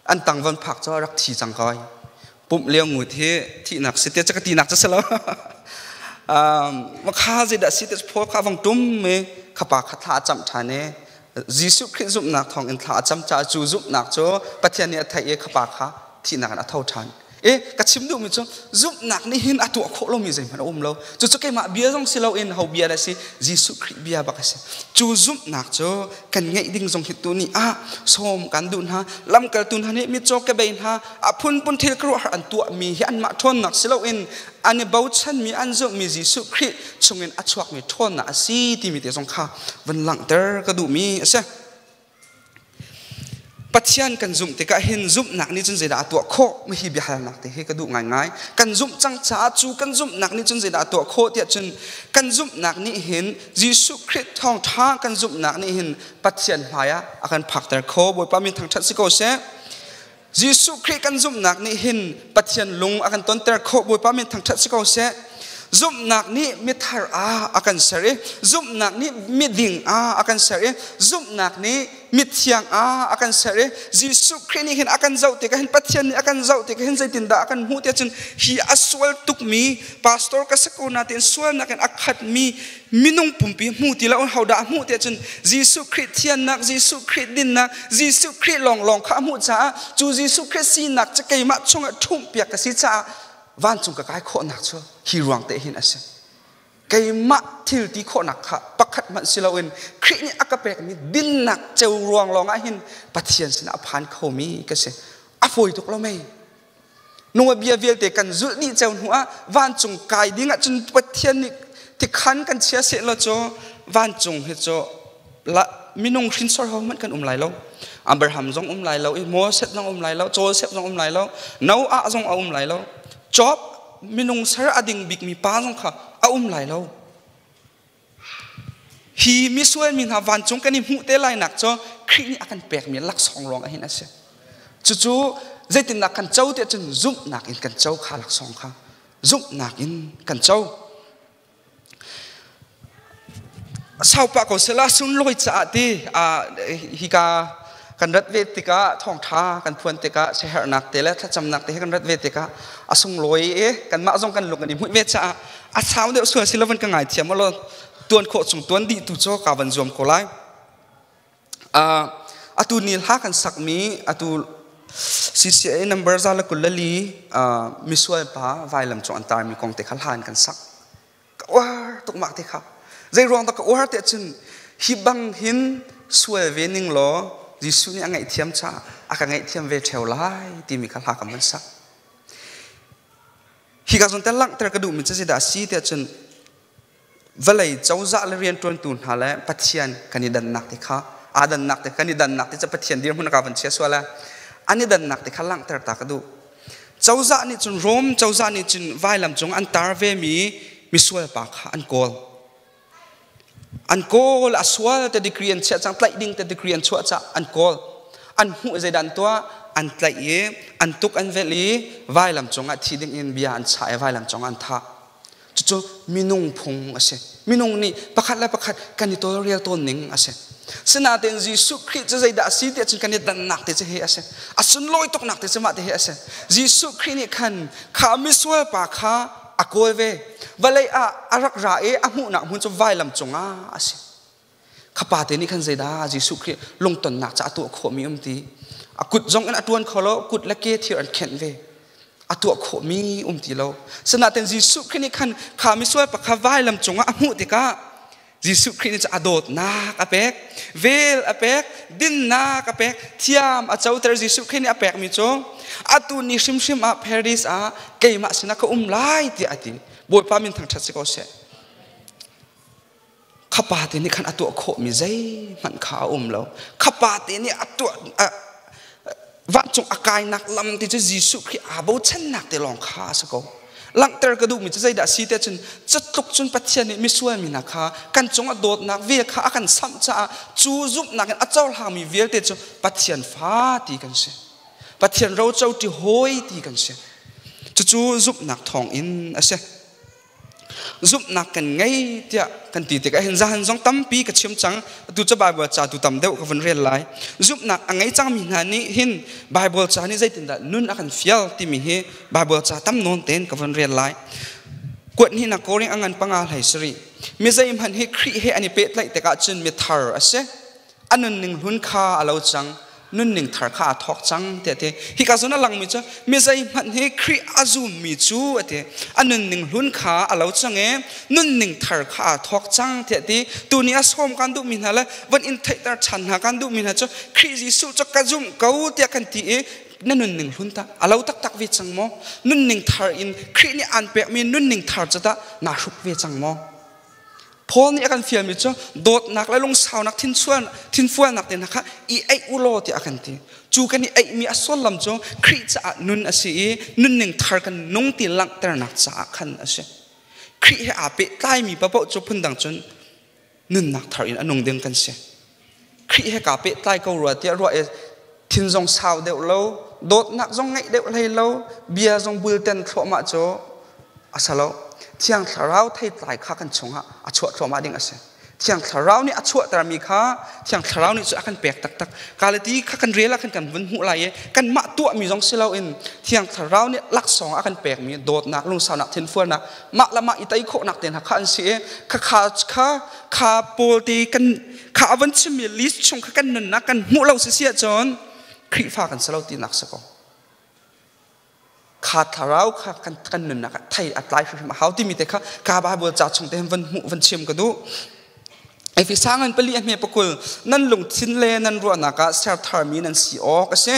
an tang von phak cho rak thi cang koi pump leo ngut hi thi nak si te cha ka ti nak cha selo ma kha je da si te pho kha vong tum me khapa kha thla cham tha ne Jesuh Khrih zumhnak thawngin thla a cam caah cu zumhnak cu Pathian nih a theih i khapa kha thihnak in a tho ṭhan. E ka chim duhmi cu zumhnak nih hin a tuah khawh lomi zeihmanh a um lo. Cucu keimah bia zong si loin ho bia dah si Jesuh Khrih bia bak a si. Cu zumhnak cu kan ngeih ding zong hi tu ni ah sawm kan duh hna. Lamkaltu hna nih mitcaw kebei hna a phunphun thil khuaruahhar an tuahmi hi anmah ṭhawnnak si loin an i bochanmi an zumhmi Jesuh Khrih chungin a chuakmi ṭhawnnak a si timi te zong kha van langhter ka duhmi a si. Pathian kan zumh tikah hin zumhnak nih cun zeidah a tuah khawh hi biahalnak te hi ka duh ngaingai. Kan zumh cang caah cu kan zumhnak nih cun zeidah a tuah khawh tiah cun kan zumhnak nih hin Jesuh Khrih thawngṭha kan zumhnak nih hin Pathian hmaiah a kan phakter kho. Bawipa min thangṭhat si ko seh. Jesuh Khrih kan zumhnak nih hin Pathian lung a kan tonter khawh Bawipa min thangṭhat si ko seh. Zumhnak nih mithar ah a kan ser i zumhnak nih miding ah a kan ser i zumhnak nih mithiang ah a kan ser i Jesuh Khrih nih hin a kan zoh tikah hin Pathian nih a kan zoh tikah hin zeitindah a kan hmuh tiah cun hi a sual tukmi pastor ka si ko nain sualnak in a khatmi minung pumpi hmu ti lo hodah a hmuh tiah cun Jesuh Khrih thiannak Jesuh Khrih dinnak Jesuh Khrih lawnglawng kha a hmuh caah cu Jesuh Khrih sinak cu keimah chungah ṭhumhpiak ka si caah vancung ka kai khawhnak cu hi ruang te hin a si keimah thil ti khawhnak kha pakhat hmanh si loin Khrih nih a ka pekmi dinnak ceu ruang lawngah hin Pathian sinah a phan khomi ka si a fawi tuk lo mei Nunga bia vialte kan zulh dih ceu hnu ah vancung kai ding ah cun Pathian nih tikhan kan chia seh law cu vancung hi cu la minung hrinsor ho hmanh kan um lai lo. Abraham zong um lai lo i Moses zong um lai lo, Joseph zong um lai lo, Noah zong a um lai lo. Job minung ser a ding bikmi pa zong kha a um lai lo. Hi misual mi hna vancung kan i hmuh te lai nak cu Khrih nih a kan pekmi laksawng ruang ah hin a si. Cucu zeitindah kan co tiah cun zumhnak in kan co kha laksawng kha zumhnak in kan co. Saupa ko sela sunlawi caah ti hika kan rat ve tikah thawngtha kan phuan tikah siaherhnak te le thlacamnak te he kan rat ve tikah a sunglawi i kanmah zong kan lung kan i hmuih ve caah a sau deuh sual si lo van ka ngaithiam law tuan khawh chung tuan dih tu cu ka van zuam ko lai. Atu ni hla kan sakmi atu CCA number 124 misual pa vailam cung an tarmi kong te kha hla in kan sak. Ka uar tuk mak te kha. Zei ruang dah ka uar te cun hi bang hin sual ve ning law Jesuh nih a ngaihthiam caah a ka ngaihthiam ve ṭheo lai timi kha hla kan van sak. Hi ka zawn te langhter ka duhmi cu zeidah a si tiah cun vawlei cozah le rianṭuantu hna le Pathian kan i dannak te kha aa dannak te kan i dannak te cu Pathian dirhmun ka van chia sual ah an i dannak te kha langhter ta ka duh. Cozah nih cun Rom cozah nih cun vailam cung an tar ve mi misual pa kha an kawl. An kawl a sual te degree an chiah cang tlaih ding te degree an chuah cah an kawl. An hmuh zeidan tuah an tlaih i an tuk an velh i vailam cungah thi ding in bia an chah i vailam cungah an thah. Cucu minung phung a si. Minung nih pakhat le pakhat kan i tawlrel tawn ning a si. Sinain Jesuh Khrih cu zeidah a si tiah cun kan i dannak te cu hi a si. A sunlawi tuknak te cu mah te hi a si. Jesuh Khrih nih khan kha misual pa kha a kawl ve. Vawlei ah a rak ra i a hmuhnak hmun cu vailam cungah a si. Kha pa te nih khan zeidah Jesuh Khrih lungtonnak ca a tuah khawhmi um ti. A kut zong in a ṭuan kho lo, kut le ke thir an khenh ve. A tuah khawhmi um ti lo. Sinain Jesuh Khrih nih khan kha misual pa kha vailam cungah a hmuh tikah Jesuh Khrih nih a dawtnak a pek, vel a pek, dinnak a pek, thiam a coter Jesuh Khrih nih a pekmi cu atu ni hrimhrim ah Paris ah keimah sinah ka um lai tiah a ti. Bawipa min thangṭhat si ko seh. Kha pa te nih khan a tuah khawhmi zeihmanh kha a um lo. Kha pa te nih a tuah vancung a kainak lam ti cu Jesuh Khrih aa bochannak te lawng kha a si ko. Langhter ka duhmi cu zeidah a si tiah cun cutluk cun Pathian nih misual mi hna kha kan cungah dawtnak vel kha a kan samh caah cu zumhnak in a cohlangmi vialte cu Pathian fa ti kan si. Pathian roco ti hawi ti kan si. Cucu zumhnak thawng in a si. Zumhnak kan ngei tiah kan ti tikah hin zahan zong tampi ka chim cang. Atu cu Bible ca tu tam deuh ka vun rel lai. Zumhnak a ngei cangmi hna nih hin Bible ca nih zeitindah nun a kan fial timi hi Bible ca tam nawn tein ka vun rel lai. Kuat hnih nak Koring a ngan panga hlei sarih. Mi zeihmanh hi Khrih he an i pehtlaih tikah cun mi thar a si. A nunning hlun kha a lo cang, nunning thar kha aa thawk cang tiah a ti. Hika zawn a langmi cu mi zeihmanh hi Khrih a zummi cu a ti. A nunning hlun kha a lo cang i nunning thar kha aa thawk cang tiah a ti. Tuni a sawm kan duhmi hna le von in theihter ṭhan hna kan duhmi hna cu Khrih Jesuh cu ka zumh ko tiah kan ti i na nunning hlun tah a lo taktak ve cang maw? Nunning thar in Khrih nih aan pekmi nunning thar cu tah naa hruk ve cang maw? Paul nih a kan fialmi cu dawtnak le lungsaunak thinfualnak te hna kha i eih u law tiah a kan ti. Cu kan i eihmi a sullam cu Khrih caah nun a si i nunning thar kan nung ti langhternak caah khan a si. Khrih he aa pehtlaimi paoh cu phundang cun nunnak thar in a nung ding kan si. Khrih he kaa pehtlai ko rua tiah ruah i thin zong sau deuh lo, dawtnak zong ngeih deuh hlei lo, bia zong bulten thluahmah cu a si lo. Thiang Thlarau theitlai kha kan chungah a chuah thluahmah ding a si. Thiang Thlarau nih a chuahtermi kha Thiang Thlarau nih cu a kan pek taktak. Galati kha kan rel ah khan kan vun hmuh lai i kanmah tuahmi zong si loin Thiang Thlarau nih laksawng a kan pekmi dawtnak, lungsaunak, thinfualnak, mah le mah i tei khawhnak te hna kha an si i kha kha kha kha Paul ti kan kha a van chimmi list chung kha kan nunnak kan hmuh lo si si ahcun Khrihfa kan si lo tinak si ko. Kha thlarau kha kan kan nunnak ah thei a tlai hrimhrim a hau timi te kha ka Bible ca chung te hin van hmuh van chim ka duh. Efesa ngan pali a hme pakul nan lungthin le nan ruahnak ah ser tharmi nan si awk a si.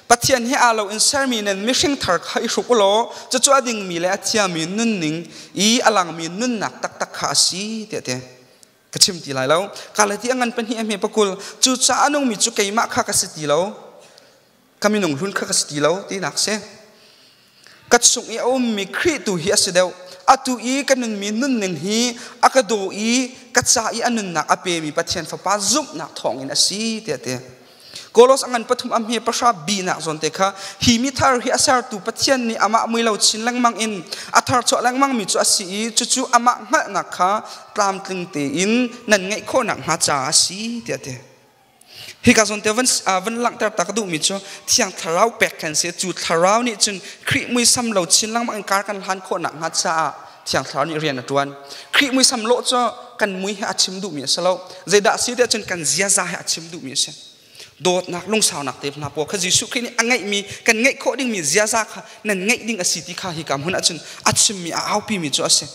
Pathian he aa lo in sermi nan mihring thar kha i hruk u law cucu a dingmi le a thiami nunning i a langmi nunnak taktak kha a si tiah ti. Ka chim ti lai lo. Galati a ngan pahnih a hme pakul cucaah a nungmi cu keimah kha ka si ti lo. Ka minung hlun kha ka si ti lo tinak si. Ka chung i a ummi Khrih tu hi a si deuh. Atu i ka nunmi nunning hi a ka daw i ka ca i a nunnak a pemi Pathian Fapa zumhnak thawngin a si tiah a ti. Kolos a ngan pathum a hme pahra bi nak zawn te kha hi mi thar hi a sertu Pathian nih amah mui lo chin lengmang in a tharchuah lengmang mi cu a si i cucu amah hngalhnak kha tlamtling tein nan ngeih khawhnak hnga caah a si tiah a ti. Hika zawn te van van langhter ta ka duhmi cu Thiang Thlarau pek kan si. Cu Thlarau nih cun Khrih muisam lo chin lengmang in kar kan hlan khawhnak hnga caah Thiang Thlarau nih rian a ṭuan. Khrih muisam lawh cu kan mui he a chim duhmi a si lo. Zeidah a si tiah cun kan ziaza he a chim duhmi a si. Dawtnak, lungsaunak te hna pawl kha Jesuh Khrih nih a ngeihmi, kan ngeih khawh dingmi ziaza kha nan ngeih ding a si ti kha hika hmun ahcun a chimmi, a aupimi cu a si.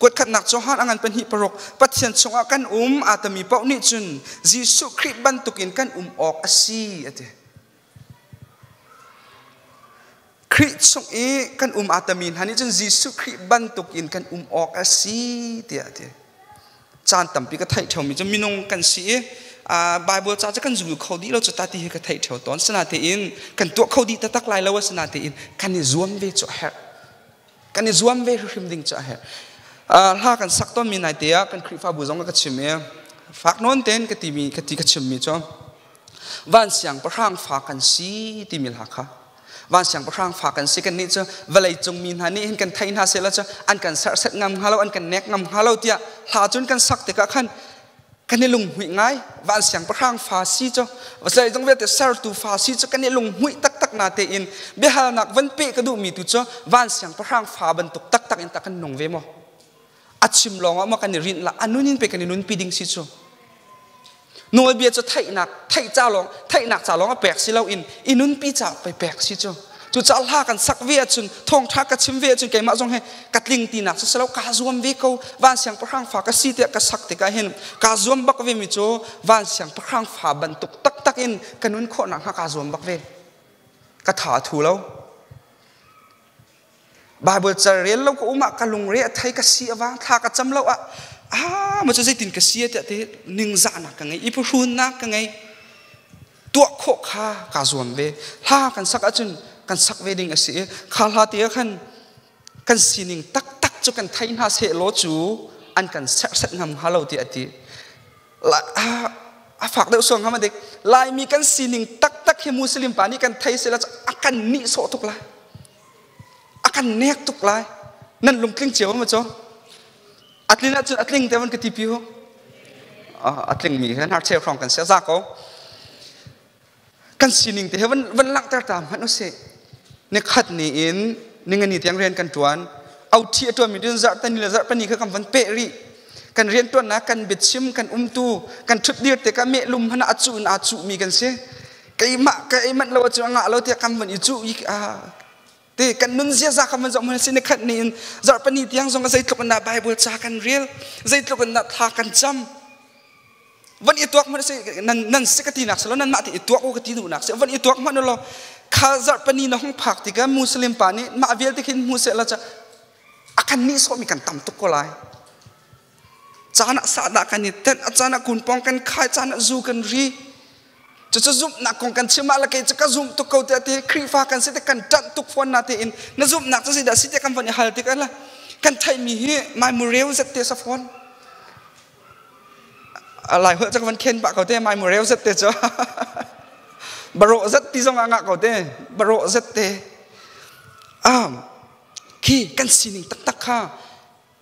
Kuatkhatnak Johan a ngan pahnih paruk Pathian chungah kan um aa tami paoh nih cun Jesuh Khrih bantukin kan um awk a si a ti. Khrih chung i kan um aa tami hna nih cun Jesuh Khrih bantukin kan um awk a si tiah a ti. Caan tampi ka theih ṭheumi cu minung kan si i Bible ca cu kan zul kho dih lo cu ta ti hi ka theih ṭheo tawn. Sinatein kan tuah kho dih taktak lai lo asinatein kan i zuam ve cu a herh. Kan i zuam ve hrimhrim ding cu a herh. Hla kan sak tawnmi nai te ah kan Khrihfabu zong ka chim i fak nawn tein ka timi ka ti ka chimmi cu van siangpahrang fa kan si timi hla kha van siangpahrang fa kan si kan nih cu vawlei cung mi hna nih hin kan thei hna sehla cu an kan serhset ngam hnga lo an kan nek ngam hnga lo tiah hla cun kan sak tikah khan kan i lunghmuih ngai van siangpahrang fa si cu zeizong vialte sertu fa si cu kan i lunghmuih taktak na tein biahalnak van pe ka duhmi tu cu van siangpahrang fa bantuk taktak in tak kan nung ve maw a chim lawng ah maw kan i rinh la a nun in pe kan i nunpi ding si cu Nawlbia cu theihnak theih ca lawng theihnak ca lawng a pek si loin i nunpi ca pe pek si cu. Cucaah hla kan sak ve ahcun thawngṭha ka chim ve ahcun keimah zong hi ka tling tinak cu si lo kaa zuam ve ko van siangpahrang fa ka si tiah ka sak tikah hin kaa zuam bak ve mi cu van siangpahrang fa bantuk taktak in ka nun khawh nakhnga kaa zuam bak ve. Ka tha a thu lo. Bible ca rel lo ka um ah ka lungre a thei ka si a vang thla ka cam lo ah ah ma cu zeitin ka si tiah te ningzahnak ka ngei i phuhrunnak ka ngei tuah khawh kha kaa zuam ve hla kan sak ahcun kan sak ve ding a si i kha hla te ah khan kan sining taktak cu kan thei hna seh law cu an kan serhsat ngam hnga lo ti a ti a fak deuh suang hama dik Laimi kan sining taktak hi Muslim pa nih kan thei seh la a kan nih sawh tuk lai a kan nek tuk lai nan lungtling cio ma cu a tlin ahcun a tling te van ka ti pi hu a tling mi he hnar cheu hrawng kan sia za ko kan sining te he van van langhter ta hmanh usih ni khat ni in ningani tiang rian kan tuan au thi a tuan mi din zarh tani le zarh pani kha kan van pe rih kan rian tuannak kan biachim kan umtu kan thut dir te ka meh lum hana a cu in a cu mi kan si keimah ka ei manh lo ahcun a ngah lo tiah kan van i cuh i te kan nun ziaza kan van zoh hmanh si ni khat ni in zarhpani tiang zong zeitluk in dah Bible ca kan rel zeitluk in dah thla kan cam van i tuak hmanh si nan nan si ka ti nak si lo nan mah ti i tuak u ka ti duhnak si van i tuak hmanh lo kha zarhpani na hung phak tikah Muslim pa nih mah vialte khin hmu seh la ca a kan nih sawhmi kan tam tuk ko lai caan ah sahdah kan i tenh a caan ah kunpawng kan khai caan ah zu kan ri cucu zumhnak kong kan chim ah la kei cu ka zumh tuk ko tiah ti Khrihfa kan si te kan ṭanh tuk fawn na tiin na zumhnak cu zeidah si tiah kan von i hal tik ah kan theihmi hi mai mureu zet te sa fawn lai holh cu ka van khen pah ko te mai mureu zet te cu barawh zet ti zong ah ngah ko te barawh zet te khi kan sining taktak kha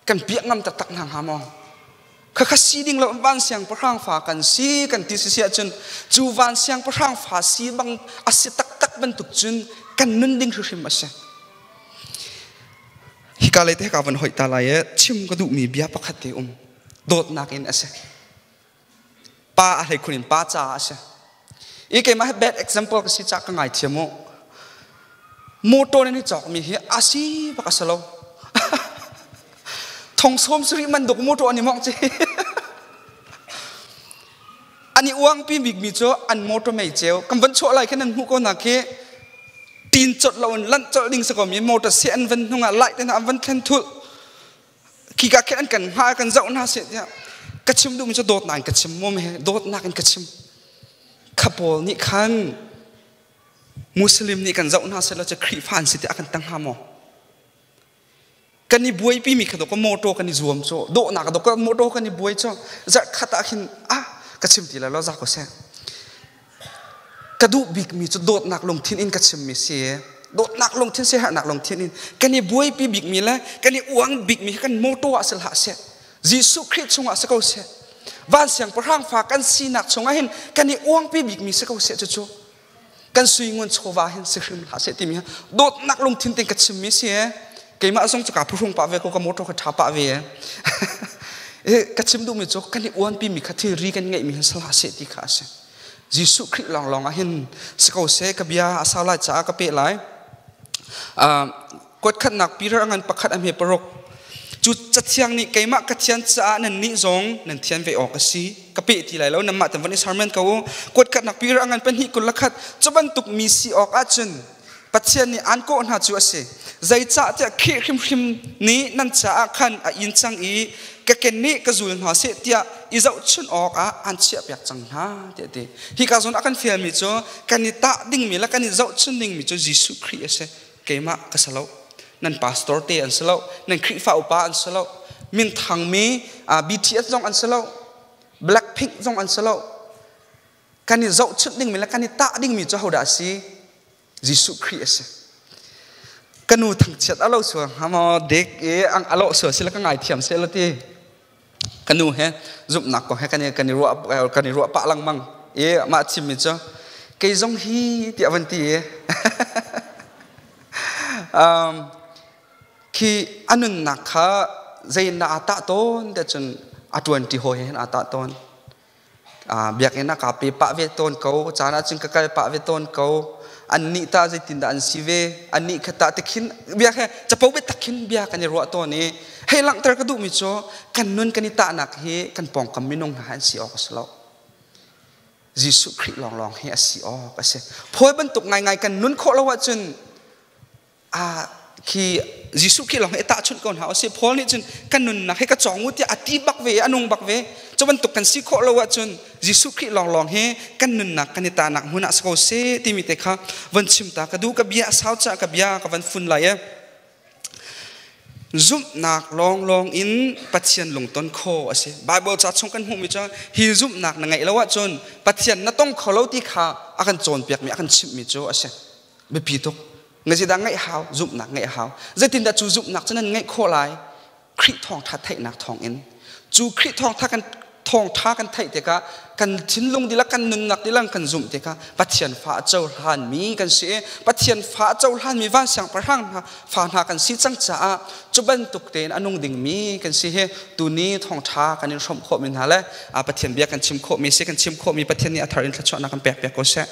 kan piah ngam taktak hna hnga maw khakha si ding lo van siangpahrang fa kan si kan ti si si ahcun cu van siangpahrang fa si bang a si taktak bantuk cun kan nun ding hrimhrim a si hika lei te ka van hoih ta lai e chim ka duhmi bia pakhat te um dawtnak in a si pa a hlei khun in pa caah a si i keimah hi bad example ka si cah ka ngaithiam u motor in i cawkmi hi a si bak a si lo thong sawm sarih man duk motor an i mawngh ci an i uangpi bikmi cu an motor mei ceu kan van chuah lai khin an hmuh ko na khi tin cawt lo in lanh colh ding si ko mi motor si an van hnung ah light te hna an van thlen thulh Khika khin an kan hma kan zoh hna seh tiah ka chim duhmi cu dawtnak in ka chim mom he dawtnak in ka chim. Kha pawl nih khan Muslim nih kan zoh hna seh law cu Khrihfa an si tiah a kan tang hnga maw? Kan i buaipi mi kha do ka motor kan i zuam cu dawhnak do ka motor kan i buai cu zarh khat ah khin ah ka chim ti lai lo za ko seh. Ka duh bik mi cu dawtnak lungthin in ka chim mi si. Dawtnak lungthin siaherhnak lungthin in kan i buaipi bik mi le kan i uang bik mi kan motor ah si hlah seh. Jesuh Khrih chungah si ko seh. Van siangpahrang fa kan sinak chungah hin kan i uangpi bik mi si ko seh cucu. Kan sui ngun chawva hin si hrim hlah seh timi dawtnak lungthin ten ka chim mi si e. Keimah zong cu ka phuhrung pah ve ko ka motor ka tha pah ve e. Ka chim duhmi cu kan i uanpi mi kha thilri kan ngeih mi hin si hlah seh ti kha a si. Jesuh Khrih lawnglawng ah hin si ko seh ka bia a sau lai caah ka peh lai. Kuat khatnak Peter a ngan pakhat a hme paruk. Cu cathiang nih keimah ka thian caah nan nih zong nan thian ve awk a si. Ka peh ti lai lo nanmah tan van i sermon ko u. Kuat khatnak Peter a ngan pahnih 21 cu bantuk mi si awk ahcun Pathian nih aan kawh hna cu a si. Zeicahtiah Khrih hrimhrim nih nan caah khan a in cang i ka ken nih ka zul hna seh tiah i zohchunh awkah aan chiahpiak cang hna tiah a ti. Hika zawn a kan fialmi cu kan i tah dingmi le kan i zohchun dingmi cu Jesuh Khrih a si. Keimah ka si lo. Nan pastor te an si lo. Nan Khrihfa upa an si lo. Minthangmi BTS zong an si lo. Blackpink zong an si lo. Kan i zohchunh dingmi le kan i tah dingmi cu hodah a si? Jesuh Khrih a si. Ka nu thangchiat a lo sual hnga maw dek i ang a lawh sual sila ka ngaithiam seh la ti. Ka nu he zumhnak kong he kan i ruah pah lengmang i mah chimmi cu kei zong hi tiah van ti i khi a nunnak kha zei in dah aa tah tawn tiah cun a ṭuan ṭi hawi he hin aa tah tawn. Biakinn ah kaa pe pah ve tawn ko. Caan ah cun ka kal pah ve tawn ko. Annih tah zeitindah an si ve? Annih kha tah tikhin bia he capo biatak khin bia kan i ruah tawn i hei langhter ka duhmi cu kan nun kan i tahnak hi kan pawngkam minung hna an si awk a si lo. Jesuh Khrih lawnglawng hi a si awk a si. Phawi bantuk ngaingai kan nun khawh lo ahcun khi Jesuh Khrih lawng hi tahchunh ko hna usih. Paul nih cun kan nunnak hi ka cawng u tiah a ti bak ve, a nung bak ve. Cu bantuk kan si khawh lo ahcun Jesuh Khrih lawnglawng hi kan nunnak kan i tahnak hmun ah si ko seh timi te kha von chim ta ka duh. Ka bia a sau caah ka bia ka van fun lai e. Zumhnak lawnglawng in Pathian lungton kho a si. Bible ca chung kan hmuhmi cu hi zumhnak na ngeih lo ahcun Pathian na tong kho lo ti kha a kan cawnpiakmi a kan chimhmi cu a si. Biapi tuk. Ngazida ngeih hau, zumhnak ngeih hau. Zeitindah cu zumhnak cu nan ngeih khawh lai? Khrih thawngṭha theihnak thawngin. Cu Khrih thawngṭha kan thawngṭha kan theih tikah kan thinlung dihlak kan nunnak dihlak kan zumh tikah Pathian fa a cohlanmi kan si i Pathian fa a cohlanmi van siangpahrang hna fa hna kan si cang caah cu bantuk tein a nung dingmi kan si hi tuni thawngṭha kan in hrawmh khawhmi hna le Pathian bia kan chim khawhmi si kan chim khawhmi Pathian nih a thar in thluachuahnak kan pek piak ko seh.